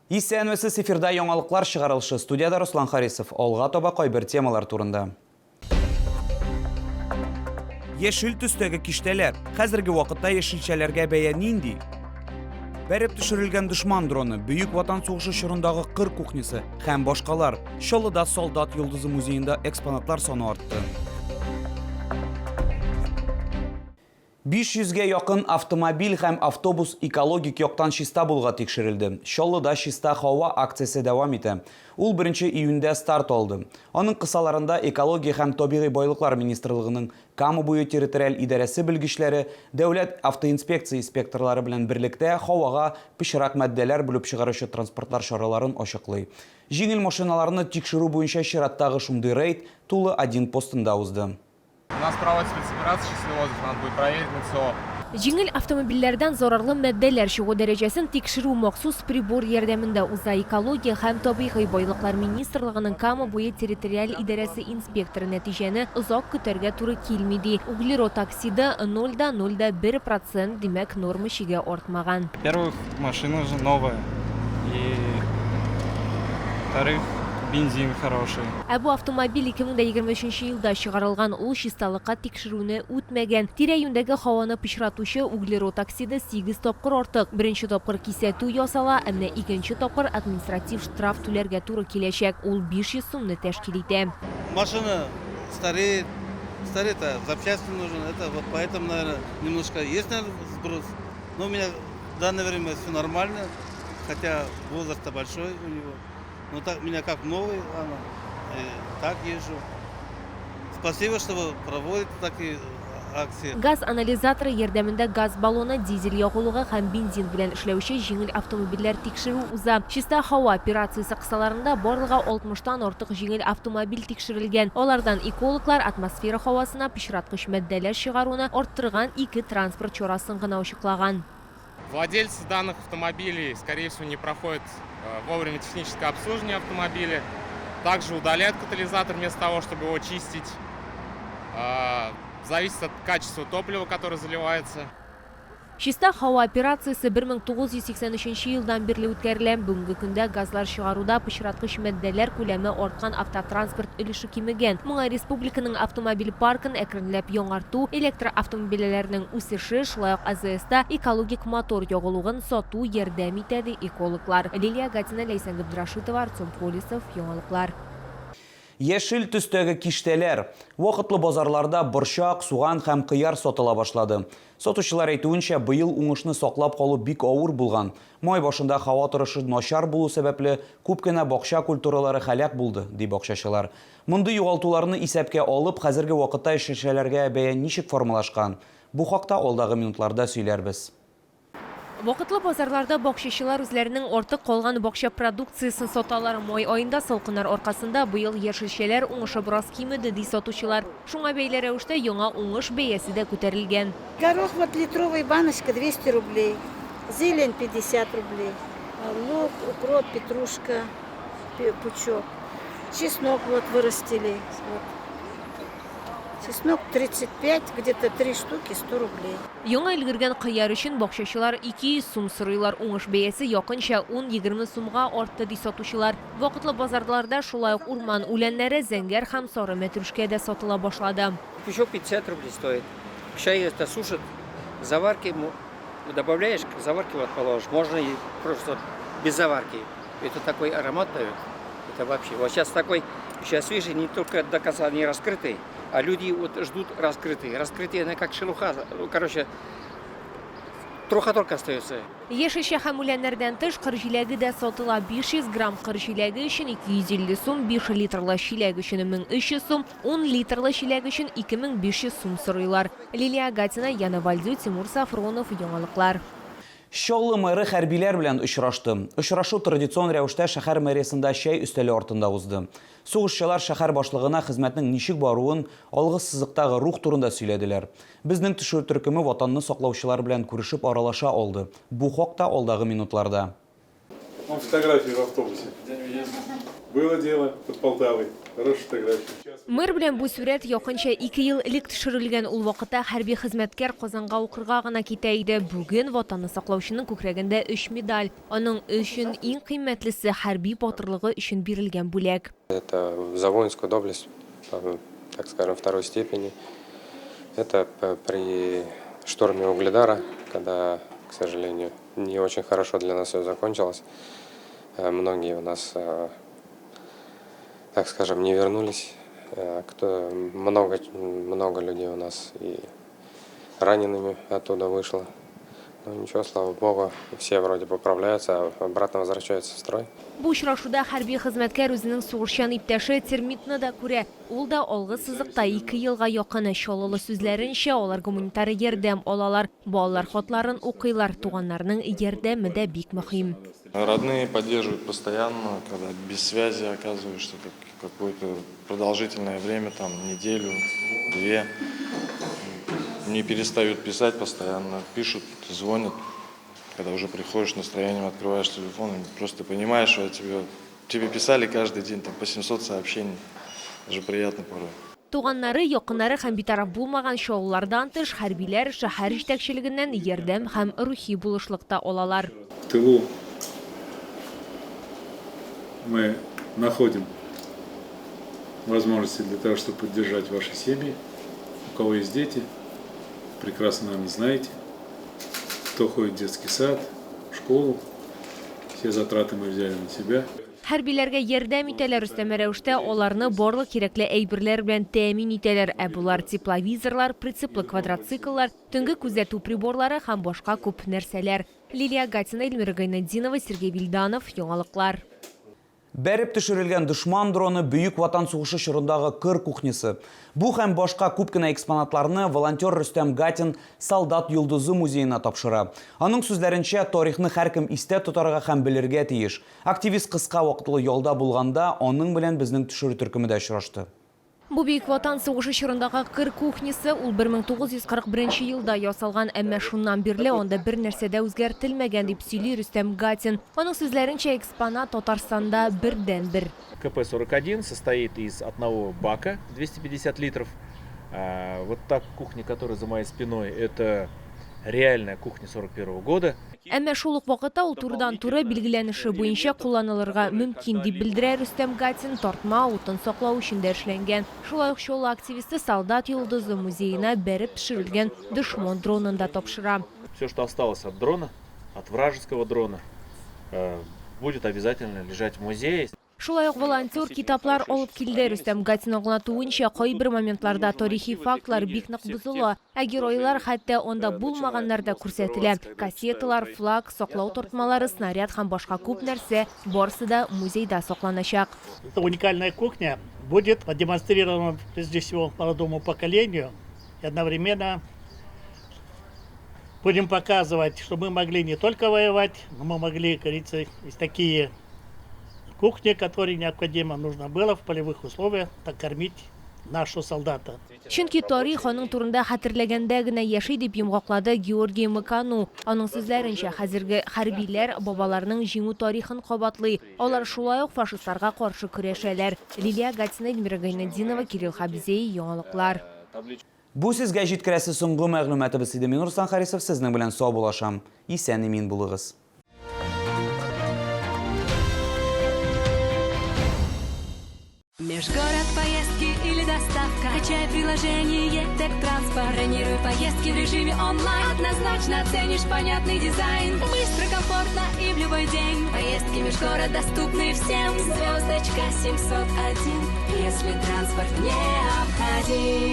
Исәнмесез, эфирда яңалыклар чыгарылышы. Студиядә Руслан Харисов. Алга таба кайбер темалар турында. Яшел төстәге киштәләр. Хәзерге вакытта яшелчәләргә бәя нинди? Бәреп төшерелгән дошман дроны, Бөек Ватан сугышы чорындагы кыр кухнясы һәм башкалар. Чаллыда Солдат йолдызы музеенда экспонатлар саны артты. 500 гә якын автомобиль һәм автобус экологик яктан чиста булуга тикшерелде. Чаллыда Чиста һава акциясе дәвам итә. Ул беренче июньдә старт алды. Аның кысаларында Экология һәм табигый байлыклар министрлыгының Кама буе территориаль идарәсе белгечләре Дәүләт автоинспекция инспекторлары белән берлектә һавага пычрак матдәләр бүлеп чыгаручы транспортлар чараларын ачыклый. Җиңел машиналарны тикшерү буенча чираттагы шундый рейд Тулы один постында узды. У нас проводится спецоперация «Чистый воздух», надо будет проверить на ЦО. Җиңел автомобильләрдән зарарлы матдәләр чыгу дәрәҗәсен тикшерү махсус прибор ярдәмендә уза. Экология һәм табигый байлыклар министрлыгының Кама буе территориаль идарәсе инспекторы нәтиҗәне озак көтәргә туры килми, ди. Углерод оксиды, 0,01 процент, димәк, норма чиге артмаган. Во-первых, машина же новая и во-вторых, бензин хороший. Ә бу автомобиль 2023 елда чыгарылган, ул чисталыкка тикшерүне үтмәгән. Тирә-юньдәге һаваны пычратучы углерод оксиды сигез тапкыр артык. Беренче тапкыр кисәтү ясала, ә менә икенче тапкыр административ штраф түләргә туры киләчәк, ул 500 сумны тәшкил итә. Машина стареет, стареет, а запчасти нужен, это вот поэтому, наверное, немножко есть, наверное, сброс. Но у меня в данное время все нормально, хотя возраст-то большой у него. Но так, меня как новый, она, э, так езжу. Спасибо, что вы проводите такие акции. Газ анализаторы ярдәмендә газ баллоны, дизель ягулыгы һәм бензин белән эшләүче җиңел автомобильләр тикшерү уза. Чиста һава операциясе кысаларында барлыгы 60 тан артык җиңел автомобиль тикшерелгән. Алардан экологлар атмосфера һавасына пычраткыч матдәләр чыгаруны арттырган ике транспорт чарасын гына ачыклаган. Владельцы данных автомобилей, скорее всего, не проходят э, вовремя техническое обслуживание автомобиля. Также удаляют катализатор вместо того, чтобы его чистить. Э, зависит от качества топлива, которое заливается. Чиста һава операциясе 1983 елдан бирле үткәрелә. Бүгенге көндә газлар чыгаруда пычраткыч матдәләр күләме арткан автотранспорт өлеше кимегән. Моңа республиканың автомобиль паркын әкренләп яңарту, электроавтомобильләрнең үсеше, шулай ук АЗСта экологик мотор ягулыгын сату ярдәм итә, ди экологлар. Лилия Гатина, Ләйсән Габдрашитова, Артем Колесов, Яңалыклар. Яшел төстәге киштәләр. Вакытлы базарларда борчак, суган һәм кыяр сатыла башлады. Сатучылар әйтүенчә, быел уңышны саклап калу бик авыр булган. Май башында һава торышы начар булу сәбәпле, күп кенә бакча культуралары һәлак булды, ди бакчачылар. Мондый югалтуларны исәпкә алып, хәзерге вакытта яшелчәләргә бәя ничек формалашкан? Бу хакта алдагы минутларда сөйләрбез. Вакытлы базарларда бакчачылар үзләренең артык калган бакча продукциясен саталар. Май аенда салкыннар аркасында быел яшелчәләр уңышы бераз кимеде, ди сатучылар. Шуңа бәйле рәвештә яңа уңыш бәясе дә күтәрелгән. Горох вот литровая баночка 200 рублей, зелень 50 рублей, лук, укроп, петрушка, пучок, чеснок вот вырастили. Вот. Чеснок 35, где-то 3 штуки 100 рублей. Яңа өлгергән кыяр өчен бакчачылар 200 сум сорыйлар. Уңыш бәясе якынча 10-20 сумга артты, ди сатучылар. Вакытлы базарларда шулай ук урман үләннәре, зәңгәр һәм сары мәтрүшкә дә сатыла башлады. Пучок 50 рублей стоит. Чай это сушит, заварки добавляешь, к заварке вот положишь. Можно и просто без заварки. Это такой аромат дает. Это вообще. Вот сейчас такой, сейчас видишь, не только до конца не раскрытый, а люди вот ждут раскрытые. Раскрытые, она как шелуха, ну, короче, троха только остается. Яшелчә һәм үләннәрдән тыш, кыр җиләге дә сатыла. 500 грамм кыр җиләге өчен 250 сум, 5 литрлы чиләк өчен 1300 сум, 10 литрлы чиләк өчен 2500 сум сорыйлар. Лилия Гатина, Яна Вальдю, Тимур Сафронов, Яңалыклар. Чаллы мэры хәрбиләр белән очрашты. Очрашу традицион рәвештә шәһәр мэриясендә чәй өстәле артында узды. Сугышчылар шәһәр башлыгына хезмәтнең ничек баруын, алгы сызыктагы рух турында сөйләделәр. Безнең төшерү төркеме Ватанны саклаучылар белән күрешеп аралаша алды. Бу хакта алдагы минутларда. Он фотографии в автобусе. Было дело под Полтавой. Хорошая фотография. Мэр белән бу сурәт якынча 2 ел элек төшерелгән. Ул вакытта хәрби хезмәткәр Казанга укырга гына китә иде. Бүген Ватанны саклаучының күкрәгендә өч медаль. Аның өчен иң кыйммәтлесе, хәрби батырлыгы өчен бирелгән бүләк. Это за воинскую доблесть, так скажем, второй степени. Это при штурме Угледара, когда, к сожалению, не очень хорошо для нас все закончилось. Многие у нас, так скажем, не вернулись. Кто, много, много людей у нас и ранеными оттуда вышло. Ну ничего, слава богу, все вроде поправляются, обратно возвращаются в строй. Бу очрашуда хәрби хезмәткәр үзенең сугышчан иптәше Термитны да күрә. Ул да алгы сызыкта 2 елга якын. Чаллылы сүзләренчә, алар гуманитар ярдәм алалар. Балалар хатларын укыйлар. Туганнарның ярдәме дә бик мөһим. Родные поддерживают постоянно, когда без связи оказываешься какое-то продолжительное время, там неделю, две. Не перестают писать постоянно, пишут, звонят. Когда уже приходишь с настроением, открываешь телефон, и просто понимаешь, что тебе писали каждый день там, по 700 сообщений. Даже приятно порой. Туганнары, якыннары һәм битараф булмаган чаллылардан тыш, хәрбиләр шәһәр җитәкчелегеннән ярдәм һәм рухи булышлык та алалар. В тылу мы находим возможности для того, чтобы поддержать ваши семьи. У кого есть дети, прекрасно, наверное, знаете. Кто ходит в детский сад, в школу, все затраты мы взяли на себя. Хәрбиләргә ярдәм итәләр, өстәмә рәвештә аларны барлык кирәкле әйберләр белән тәэмин итәләр. Ә болар тепловизорлар, прицеплы квадроцикллар, төнге күзәтү приборлары һәм башка күп нәрсәләр. Лилия Гатина, Эльмира Гайнетдинова, Сергей Вильданов, Яңалыклар. Бәреп төшерелгән дошман дроны, Бөек Ватан сугышы чорындагы кыр кухнясы. Бу һәм башка күп кенә экспонатларны волонтер Рөстәм Гатин Солдат йолдызы музеена тапшыра. Аның сүзләренчә, тарихны һәркем истә тотарга һәм белергә тиеш. Активист кыска вакытлы ялда булганда, аның белән безнең төшерү төркеме дә очрашты. Бу Бөек Ватан сугышы чорындагы кыр кухнясы, ул 1941 елда ясалган, әмма шуннан бирле анда бер нәрсә дә үзгәртелмәгән, дип сөйли Рөстәм Гатин. Аның сүзләренчә, экспонат Татарстанда бердәнбер. КП-41 состоит из одного бака 250 литров. Вот та кухня, которая за моей спиной, это реальная кухня 41 года. Әмма шул ук вакытта ул турыдан-туры билгеләнеше буенча кулланылырга мөмкин, дип белдерә Рөстәм Гатин. Тартма утын саклау өчен дә эшләнгән. Шулай ук Чаллы активисты Солдат йолдызы музеена бәреп төшерелгән дошман дронын да тапшыра. Все, что осталось от дрона, от вражеского дрона, будет обязательно лежать в музее. Шулай ук волонтер китаплар алып килде. Рөстәм Гатин аңлатуынча, кайбер моментларда тарихи фактлар бик нык бозыла, ә геройлар хәтта анда булмаганнар да күрсәтелә. Кассеталар, флаг, саклау тартмалары, снаряд һәм башка күп нәрсә барысы да музейда сакланачак. Это уникальная кухня будет продемонстрирована прежде всего молодому поколению, и одновременно будем показывать, что мы могли не только воевать, но мы могли, как говорится, и такие кухни, которые необходимо, нужно было в полевых условиях накормить нашего солдата. Чөнки тарих аның турында хәтерләгәндә генә яши, дип йомгаклады Георгий Мыкану. Аның сүзләренчә, хәзерге хәрбиләр бабаларының җиңү тарихын кабатлый. Алар шулай ук фашистларга каршы көрәшәләр. Лилия Гатина, Эльмира Гайнетдинова, Кирилл Хабзей, Яңалыклар. Бу сезгә җиткерәсе соңгы мәгълүматыбыз иде. Мин Руслан Харисов сезнең белән саубуллашам. Исән имин булыгыз. Межгород, поездки или доставка. Качай приложение Тек Транспорт. Бронируй поездки в режиме онлайн. Однозначно оценишь понятный дизайн. Быстро, комфортно и в любой день. Поездки межгород доступны всем. Звездочка 701, если транспорт необходим.